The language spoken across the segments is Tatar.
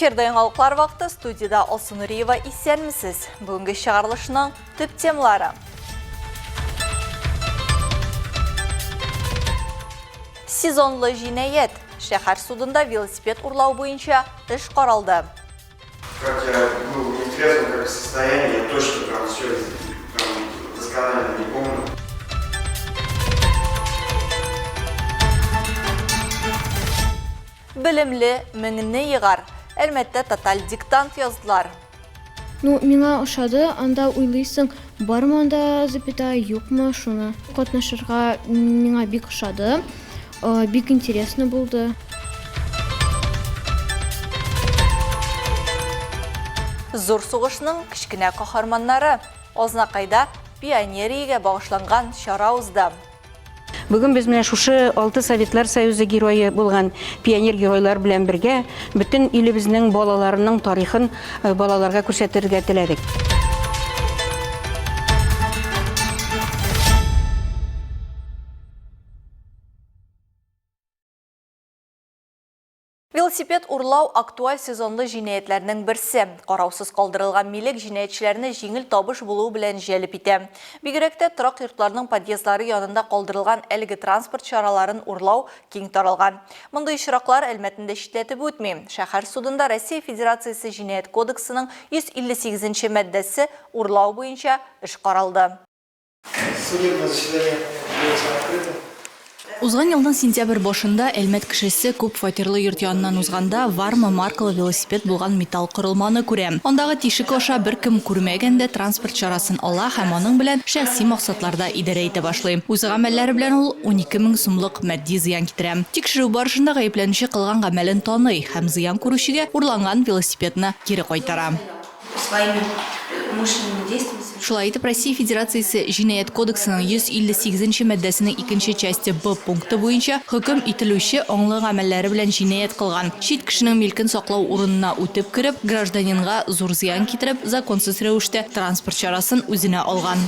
Эфирда яңалыклар вакыты, студиядә Алсу Нуриева. Исәнмесез! Бүгенге чыгарылышның төп темалары. Сезонлы җинаять. Шәһәр судында велосипед урлау буенча эш каралды. Как я был в нетрезвом как состоянии, я точно прям все прям досконально не помню. Белемле меңне егар. Әлмәттә тоталь диктант яздылар. Ну, миңа ошады, анда уйлыйсың, бармы анда запятая, юкмы, шуны. Катнашырга миңа бик ошады, бик интересно булды. Зур сугышның кечкенә каһарманнары. Азнакайда пионериягә багышланган чара узды. Бүген без менә шушы алты Советлар Союзы герое булган пионер-геройлар белән бергә бөтен илебезнең балаларының тарихын э, балаларга күрсәтергә теләдек. Велосипед урлау актуаль сезонлы җинаятьләрнең берсе. Караусыз калдырылган милек җинаятьчеләрне җиңел табыш булуы белән җәлеп итә. Бигрәк тә торак йортларның подъездлары янында калдырылган әлеге транспорт чараларын урлау киң таралган. Мондый очраклар Әлмәтне дә читләтеп үтми. Шәһәр судында Россия Федерациясе Җинаять кодексының 158 нче маддәсе урлау буенча эш каралды. Судебное заседание было открыто. Узган елның сентябрь башында Әлмәт кешесе күп фатирлы йорт яныннан узганда Варма маркалы велосипед булган металл корылманы күрә. Андагы тишек аша беркем күрмәгәндә транспорт чарасын ала һәм аның белән шәхси максатларда идарә итә башлый. Үз гамәлләре белән ул 12 мең сумлык матди зыян китерә. Тикшерү барышында гаепләнүче кылган гамәлен таный һәм зыян күрүчегә урланган велосипедны кире кайтара. Шулай итеп, Россия Федерациясе Җинаять кодексының 158 нче маддәсенең икенче часте б пункты буенча хөкем ителүче аңлы гамәлләре белән җинаять кылган, чит кешенең милкен саклау урынына үтеп кереп, гражданинга зур зыян китереп, законсыз рәвештә транспорт чарасын үзенә алган.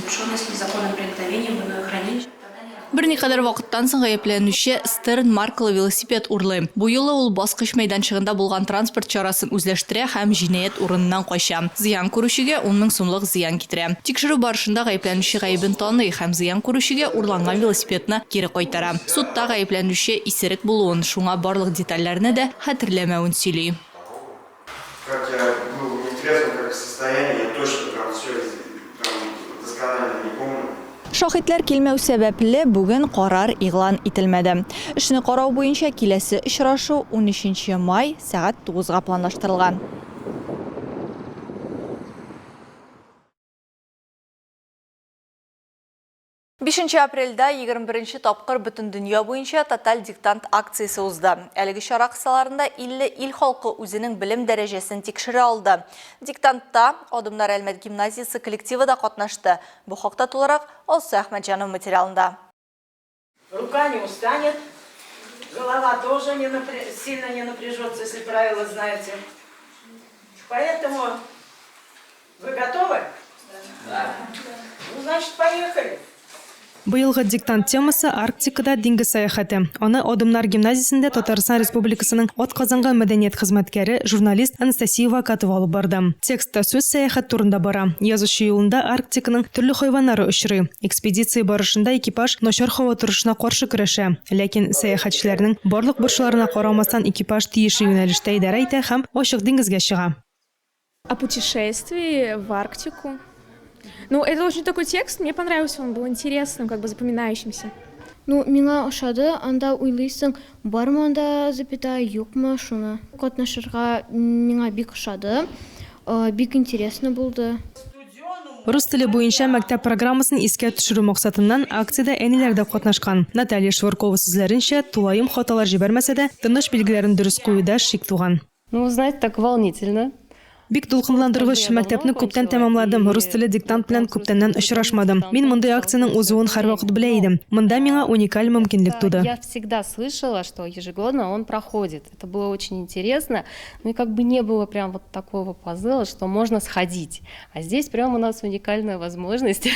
Берникадәр вакыттан соң гаепләнүче Стерн маркалы велосипед урлый. Бу юлы ул баскыч мәйданчыгында булган транспорт чарасын үзләштерә һәм җинаять урыныннан кача. Зыян күрүчегә ун мең сумлык зыян китерә. Тикшерү барышында гаепләнүче гаебен таный һәм зыян күрүчегә урланган велосипедны кире кайтара. Судта гаепләнүче исерек булуын, шуңа барлык детальләрне дә хәтерләмәвен сөйли. Как я был в нетрезвом как состоянии, я точно прям все прям досконально не помню. Шаһитләр килмәү сәбәпле, бүген карар игълан ителмәде. Эшне карау буенча киләсе очрашу унөченче май, сәгать тугызга планлаштырылган. Бишенче апрельдә 21 нче тапкыр бөтен дөнья буенча Тоталь диктант акциясе узды. Әлеге чара кысаларында 50 ил халкы үзенең белем дәрәҗәсен тикшерә алды. Диктантта Адымнар Әлмәт гимназиясе коллективы да катнашты. Бу хакта тулырак Алсу Әхмәтҗанова материалында. Рука не устанет, голова тоже не сильно не напряжется, если правила знаете. Поэтому вы готовы? Да. Ну, значит, поехали. Быелгы диктант темасы, Арктикада диңгез сәяхәте. Аны Адымнар гимназиясендә Татарстан Республикасының атказанган мәдәният хезмәткәре, журналист Анастасия Вакатова алып барды. Текстта сүз сәяхәт турында бара. Язучы юлында Арктиканың төрле хайваннары очрый. Экспедиция барышында экипаж начар һава торышына каршы көрәшә. Ләкин сәяхәтчеләрнең барлык борчуларына карамастан экипаж тиешле юнәлештә идарә итә һәм ачык диңгезгә чыга. О путешествии в Арктику. Ну, это очень такой текст, мне понравился, он был интересным, как бы запоминающимся. Ну, миңа ошады, анда уйлыйсың, бармы анда запятая, юкмы, шуны. Катнашырга миңа бик ошады, бик интересно булды. Рус теле буенча мәктәп программасын искә төшерү максатыннан акциядә әниләр дә катнашкан. Наталья Швыркова сүзләренчә, тулаем хаталар җибәрмәсә дә, тыныш билгеләрен дөрес куюда шик туган. Ну, знаете, так волнительно. Бик дулкынландыргыч. Мәктәпне күптән тәмамладым, рус теле диктант белән күптәннән очрашмадым. Мин мондый акциянең узуын һәрвакыт белә идем. Монда миңа уникаль мөмкинлек туды. Я всегда слышала, что ежегодно он проходит. Это было очень интересно. Ну и как бы не было прям вот такого позыва, что можно сходить. А здесь прям у нас уникальная возможность.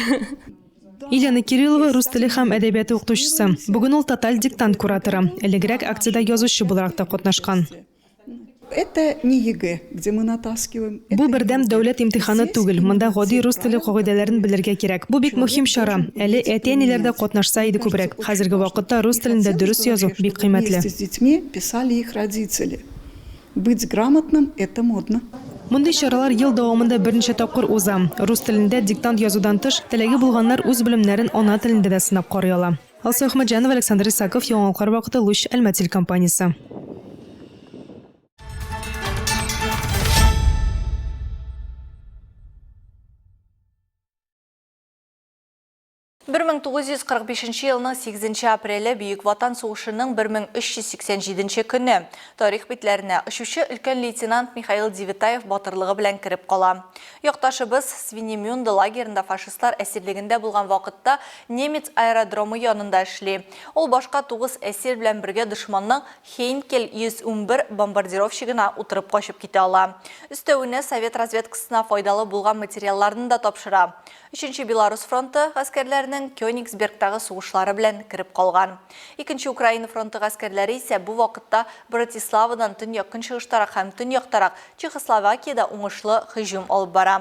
Елена Кириллова рус теле һәм әдәбияты укытучысы. Бүген ул тоталь диктант кураторы. Элегрәк акциядә язучы буларак та катнашкан. Это не ЕГЭ, где мы натаскиваем. Бу бердәм дәүләт имтиханы түгел, монда гади рус теле кагыйдәләрен белергә кирәк. Бу бик мөһим чара. Әле әти-әниләр дә катнашса иде күбрәк. Хәзерге вакытта рус телендә дөрес язу бик кыйммәтле. Вместе с детьми писали их родители. Быть грамотным, это модно. Мондый чаралар ел дәвамында берничә тапкыр уза. Рус телендә диктант язудан тыш, теләге булганнар үз белемнәрен ана телендә дә сынап карый ала. Алсу Әхмәтҗанова, Александр Исаков, Яңалыклар вакыты, Луч, Әлмәт телекомпаниясе. 1945 елның 8 апреле Бөек Ватан сугышының 1387 көне. Тарих битләренә очучы өлкән лейтенант Михаил Девятаев батырлыгы белән кереп кала. Якташыбыз Свинемюнде лагерында фашистлар әсирлегендә булган вакытта немец аэродромы янында эшли. Ул башка 9 әсир белән бергә дошманның Хейнкель 111 бомбардировщигына утырып качып китә ала. Өстәвенә совет разведкасына файдалы булган материалларны да тапшыра. Өченче Белорус фронты гаскәрләренең Кёнигсбергтагы сугышлары белән кереп калган. Икенче Украина фронты гаскәрләре исә бу вакытта Братиславадан төньяк-көнчыгыштарак һәм төньяктарак Чехословакиядә уңышлы һөҗүм алып бара.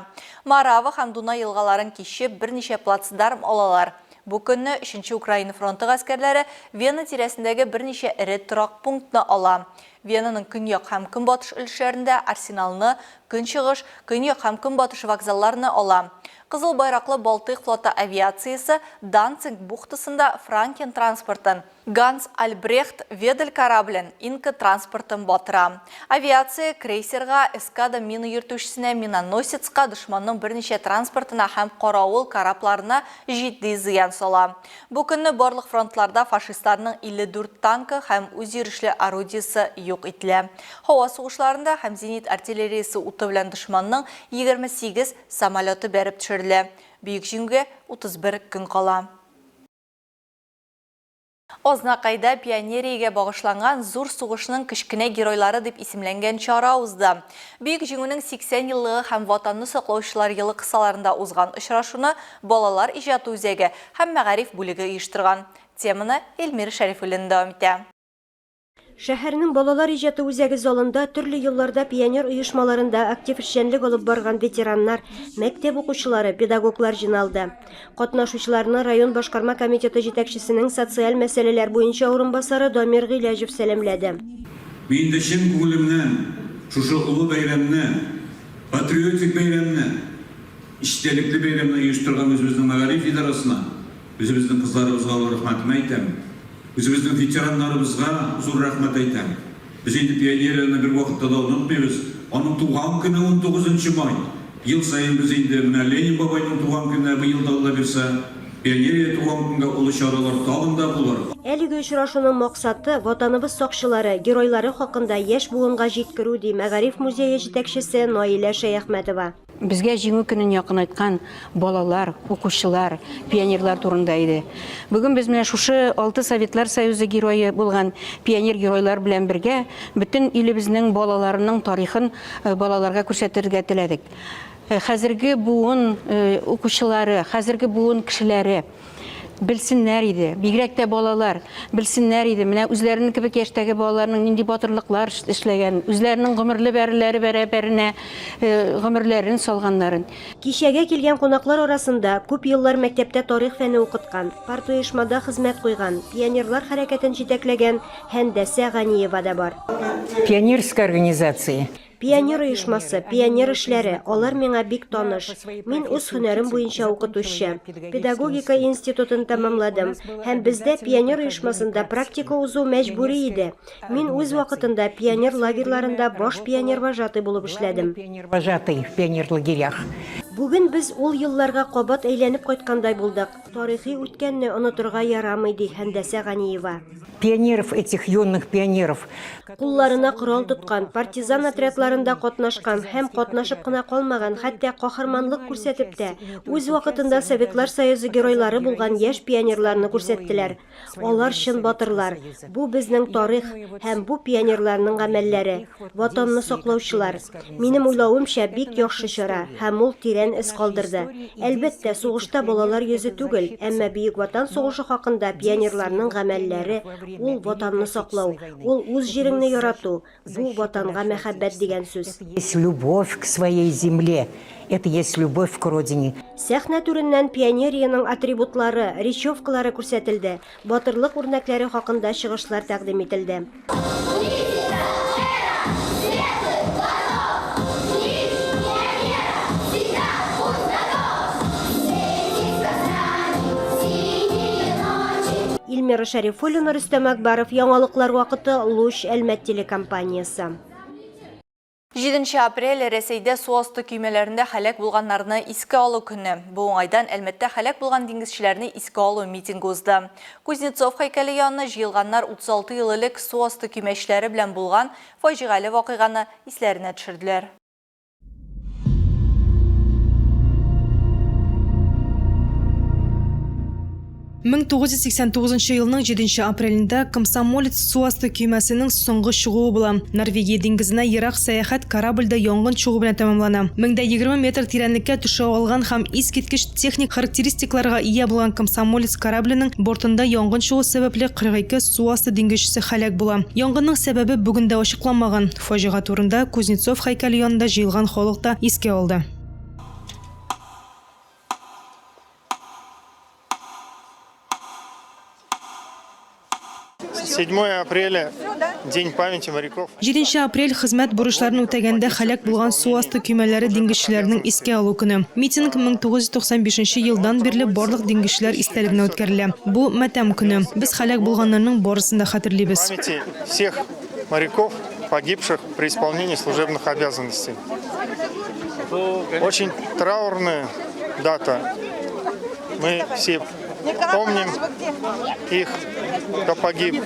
Морава һәм Дунай елгаларын кичеп, берничә плацдарм алалар. Бу көнне Өченче Украина фронты гаскәрләре Вена тирәсендәге берничә эре торак пунктны ала. Венаның көньяк һәм көнбатыш өлешләрендә арсеналны, көнчыгыш, көньяк һәм көнбатыш вокзалларны ала. Кызыл байраклы Балтыйк флоты авиациясе Данциг бухтасында Франкен транспортын, Ганс Альбрехт Ведель кораблен, Инка транспортын батыра. Авиация крейсерга, эскада мина йөртүчесенә, миноносецка, дошманның берничә транспортына һәм каравыл корабларына җитди зыян сала. Бу көнне барлык фронтларда фашистларның 54 танкы һәм үзйөрешле орудиесе юк ителә. Һава сугышларында һәм зенит артиллериясе уты белән дошманның 28 самолеты бәреп төшерелә. Бөек Җиңүгә 31 көн кала. Азнакайда пионериягә багышланган Зур сугышның кечкенә геройлары дип исемләнгән чара узды. Бөек Җиңүнең 80 еллыгы һәм Ватанны саклаучылар елы кысаларында узган очрашуны Балалар иҗаты үзәге һәм мәгариф бүлеге оештырган. Теманы Эльмира Шәрифуллина дәвам итә. Шәһәрнең Балалар иҗаты үзәге залында төрле елларда пионер оешмаларында актив эшчәнлек алып барган ветераннар, мәктәп укучылары, педагоглар җыйналды. Катнашучыларны район башкарма комитеты җитәкчесенең социаль мәсьәләләр буенча урынбасары Дамир Гыйләҗев сәламләде. Мин инде чын күңелемнән шушы олы бәйрәмне, патриотик бәйрәмне, Истәлекле бәйрәмне оештырган үзебезнең мәгариф идарәсенә, үзебезнең кызларыбызга олы рәхмәтемне әйтәм. Үзебезнең ветераннарыбызга зур рәхмәт әйтәм. Без инде пионерияне бервакытта да онытмыйбыз. Аның туган көне унтугызынчы май. Ел саен без инде менә Ленин бабайның туган көненә быел да Алла бирсә, пионерия туган көнгә олы чаралар тагын да булыр. Әлеге очрашуның максаты, Ватаныбыз сакчылары, геройлары хакында яшь буынга җиткерү, ди мәгариф музее җитәкчесе Наилә Шәяхмәтова. Безгә Җиңү көнен якынайткан балалар, укучылар, пионерлар турында иде. Бүген без менә шушы алты Советлар Союзы герое булган пионер-геройлар белән бергә бөтен илебезнең балаларының тарихын балаларга күрсәтергә теләдек. Хәзерге буын укучылары, хәзерге буын кешеләре белсеннәр иде, бигрәк тә балалар, белсеннәр иде, менә үзләренең кебек яшьтәге балаларның нинди батырлыклар эшләгән, үзләренең гомерле бәреләре бәрабәренә гомерләрен салганнарын. Кичәгә килгән кунаклар арасында күп еллар мәктәптә тарих фәне укыткан, партоешмада хезмәт куйган, пионерлар хәрәкәтен җитәкләгән Һәндәсә Ганиева да бар. Пионерской организации. Пионер оешмасы, пионер эшләре, алар миңа бик таныш. Мин үз һөнәрем буенча укытучы. Педагогика институтын тәмамладым һәм бездә пионер оешмасында практика узу мәҗбүри иде. Мин үз вакытында пионер лагерьларында баш пионервожатый булып эшләдем. Пионервожатый в пионерлагерях. Бүген без ул елларга кабат әйләнеп кайткандай булдык. Тарихи үткәнне онытырга ярамый, ди Һәндәсә Ганиева. Пионеров этих юных пионеров. Кулларына корал тоткан, партизан отрядларында катнашкан һәм катнашып кына калмаган, хәтта каһарманлык күрсәтеп тә, үз вакытында Советлар Союзы Геройлары булган яшь пионерларны күрсәттеләр. Алар чын батырлар. Бу безнең тарих һәм бу пионерларның гамәлләре. Ватанны саклаучылар. Минем уйлавымча, бик яхшы чара һәм ул тирән. тирән эз калдырды. Әлбәттә, сугышта балалар йөзе түгел, әмма Бөек Ватан сугышы хакында пионерларның гамәлләре, ул Ватанны саклау, ул үз җиреңне ярату, бу Ватанга мәхәббәт дигән сүз. Есть любовь к своей земле, это есть любовь к Родине. Сәхнә түреннән пионериянең атрибутлары, речевкалары күрсәтелде, батырлык үрнәкләре хакында чыгышлар тәкъдим ителде. Илмира Шәрифуллина, Рөстәм Әкбаров, Яңалыклар вакыты, Луч, Әлмәт телекомпаниясе. Җиденче апрель, Рәсәйдә су асты көймәләрендә һәлак булганнарны искә алу көне. Бу уңайдан Әлмәттә һәлак булган диңгезчеләрне искә алу митингы узды. Кузнецов һәйкәле янына җыелганнар 36 ел элек су асты көймәчеләре белән булган фаҗигале вакыйганы исләренә төшерделәр. 1989 елның 7 апрелендә Комсомолец су асты көймәсенең соңгы чыгуы була. Норвегия диңгезенә ерак сәяхәт корабльдә янгын чыгу белән тәмамлана. 1020 метр тирәнлеккә төшә алган һәм искиткеч техник характеристикаларга ия булган Комсомолец корабленең бортында янгын чыгу сәбәпле 42 су асты диңгезчесе һәлак була. Янгынның сәбәбе бүген дә ачыкланмаган. Фаҗига турында Кузнецов һәйкәле янында җыелган халык та искә алды. Седьмое апреля, День памяти моряков. Җиденче апрель, хезмәт бурычларын үтәгәндә һәлак булган су асты көймәләре диңгезчеләренең искә алу көне. Митинг 1995 елдан бирле барлык диңгезчеләр истәлегенә үткәрелә. Бу, матәм көне. Без һәлак булганнарның барысын да хәтерлибез. Памяти всех моряков, погибших при исполнении служебных обязанностей. Очень траурная дата. Мы все помним их, кто погиб.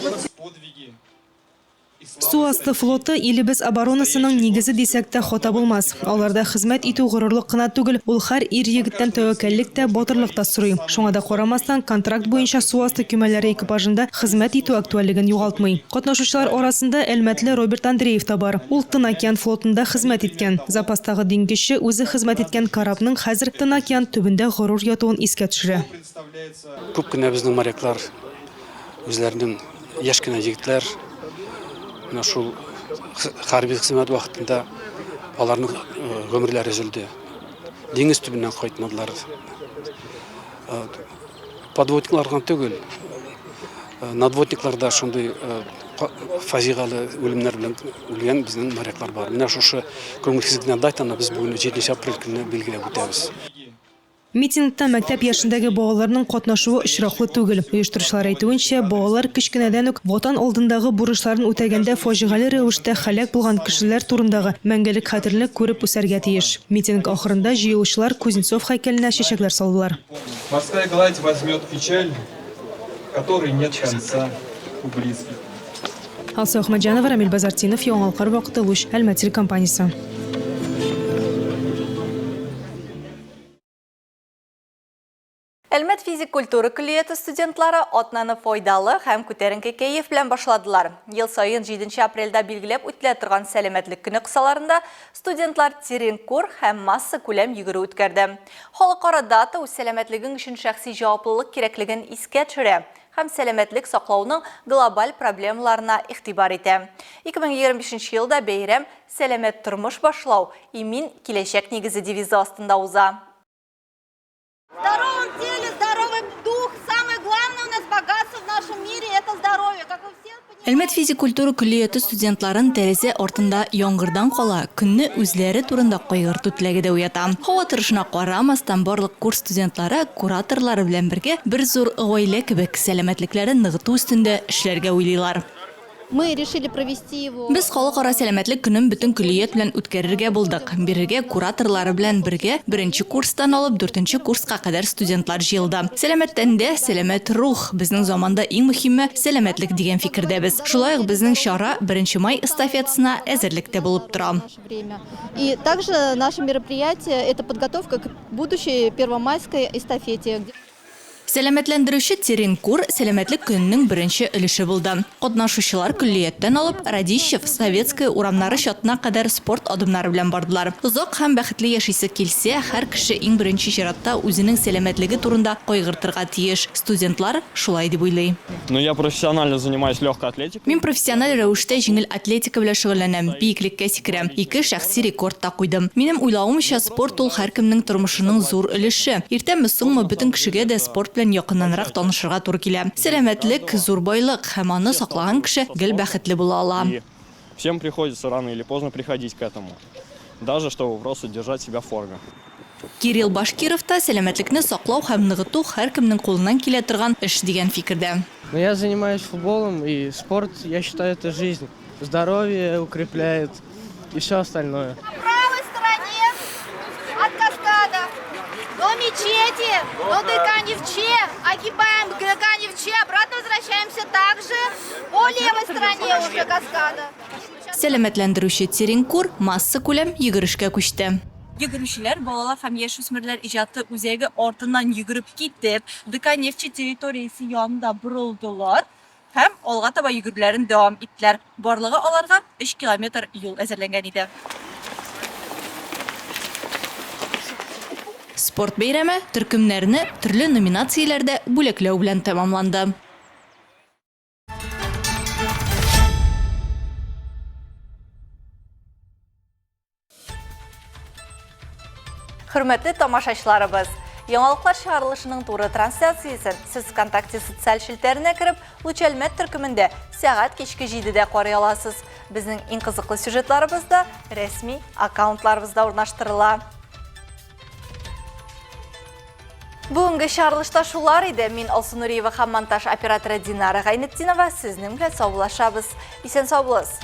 Су асты флоты илебез оборонасының нигезе дисәк тә хата булмас. Аларда хезмәт итү горурлык кына түгел, ул һәр ир-егеттән тәвәккәллек тә, батырлык та сорый. Шуңа да карамастан, контракт буенча су асты көймәләре экипажында хезмәт итү актуальлеген югалтмый. Катнашучылар арасында әлмәтле Роберт Андреев та бар. Ул Тын океан флотында хезмәт иткән. Запастагы диңгезче үзе хезмәт иткән корабның хәзер Тын океан төбендә горур ятуын искә төшерә. Күп кенә безнең моряклар үзләренең яшь кенә егетләр менә шул хәрби хезмәт вакытында аларның гомерләре өзелде. Диңгез төбеннән кайтмадылар. Подводниклар гына түгел, надводниклар да шундый фаҗигале үлемнәр белән үлгән безнең моряклар бар. Менә шушы күңелсез генә датаны без бүген 7 апрель көнне билгеләп үтәбез. Митингта мәктәп яшендәге балаларның катнашуы очраклы түгел. Оештыручылар әйтүенчә, балалар кечкенәдән үк Ватан алдындагы бурычларын үтәгәндә фаҗигале рәвештә һәлак булган кешеләр турындагы мәңгелек хәтерне күреп үсәргә тиеш. Митинг ахырында җыелучылар Кузнецов һәйкәленә чәчәкләр салдылар. Морская гладь возьмет печаль, которой нет конца у близких. Алсу Әхмәтҗанова, Рамил Базартдинов, Яңалыклар вакыты, Луч, Әлмәт телекомпаниясе. Әлмәт физик культура көллияте студентлары атнаны файдалы һәм күтәренке кәеф белән башладылар. Ел саен 7 апрельдә билгеләп үтелә торган сәламәтлек көне кысаларында студентлар терренкур һәм массакүләм йөгерү үткәрде. Халыкара дата үз сәламәтлегең өчен шәхси җаваплылык кирәклеген искә төшерә һәм сәламәтлек саклауның глобаль проблемаларына игътибар итә. 2025 елда бәйрәм Сәламәт тормыш башлау, имин киләчәк нигезе девизы астында уза. В здоровом теле здоровый дух. Самое главное у нас богатство в нашем мире это здоровье. Как вы все Әлмәт физик культура көллияте студентларын тәрәзә артында яңгырдан кала, көнне үзләре турында кайгырту теләге дә уята. Һава торышына карамастан, барлык курс студентлары кураторлары белән бергә бер зур гаилә кебек сәламәтлекләрен ныгыту өстендә эшләргә уйлыйлар. Мы решили провести его. Без Халыкара сәламәтлек көнен бөтен көллият белән үткәрергә булдык. Бирегә кураторлары белән бергә беренче курстан алып дүртенче курска кадәр студентлар җыелды. Сәламәт тәндә, сәламәт рух. Безнең заманда иң мөһиме, сәламәтлек дигән фикердә без. Шулай ук безнең чара Беренче май эстафетасына әзерлек тә булып тора. И также наше мероприятие, это подготовка к будущей первомайской эстафете. Сәламәтләндерүче терренкур сәламәтлек көненең беренче өлеше булды. Катнашучылар көллияттән алып Радищев, Советская урамнары чатына кадәр спорт адымнары белән бардылар. Озак һәм бәхетле яшисе килсә, һәр кеше иң беренче чиратта үзенең сәламәтлеге турында кайгыртырга тиеш. Студентлар шулай дип уйлый. Ну, я профессионально занимаюсь легкой атлетикой. Мин профессиональ рәвештә җиңел атлетика белән шөгыльләнәм, биеклеккә сикерәм, ике шәхси рекорд та куйдым. Минем уйлавымча, спорт ул һәркемнең тормышының зур өлеше. Иртәме-соңмы, бөтен кешегә дә спорт белән якыннанрак танышырга туры килә. Сәламәтлек, зур байлык, һәм аны саклаган кеше гел бәхетле була ала. И всем приходится рано или поздно приходить к этому, даже чтобы просто держать себя в форме. Кирилл Башкиров та сәламәтлекне саклау һәм ныгыту һәркемнең кулыннан килә торган эш дигән фикердә. Но я занимаюсь футболом, и спорт, я считаю, это жизнь. Здоровье укрепляет и все остальное. На правой стороне от каскада до мечети, до ДК Нефтче, огибаем ДК Нефтче, обратно возвращаемся также по левой стороне уже каскада. Сәламәтләндерүче терренкур массакүләм йөгерешкә күчте. Йөгерүчеләр балалар һәм яшүсмерләр иҗаты үзәге артыннан йөгереп китеп, ДК Нефтче территориясе янында борылдылар һәм алга таба йөгерүләрен дәвам иттеләр. Барлыгы аларга өч километр юл әзерләнгән иде. Спорт бәйрәме төркемнәрне төрле номинацияләрдә бүләкләү белән тәмамланды. Хөрмәтле тамашачыларыбыз, яңалыклар чыгарылышының туры трансляциясен сез ВКонтакте социаль челтәренә кереп, Луч Әлмәт төркемендә сәгать кичке 7-дә карый аласыз. Безнең иң кызыклы сюжетларыбыз да рәсми аккаунтларыбызда урнаштырыла. Бүгенге чыгарылышта шулар иде. Мин Алсу Нуриева һәм монтаж операторы Динара Гайнетдинова сезнең белән саубуллашабыз. Исән сау булыгыз.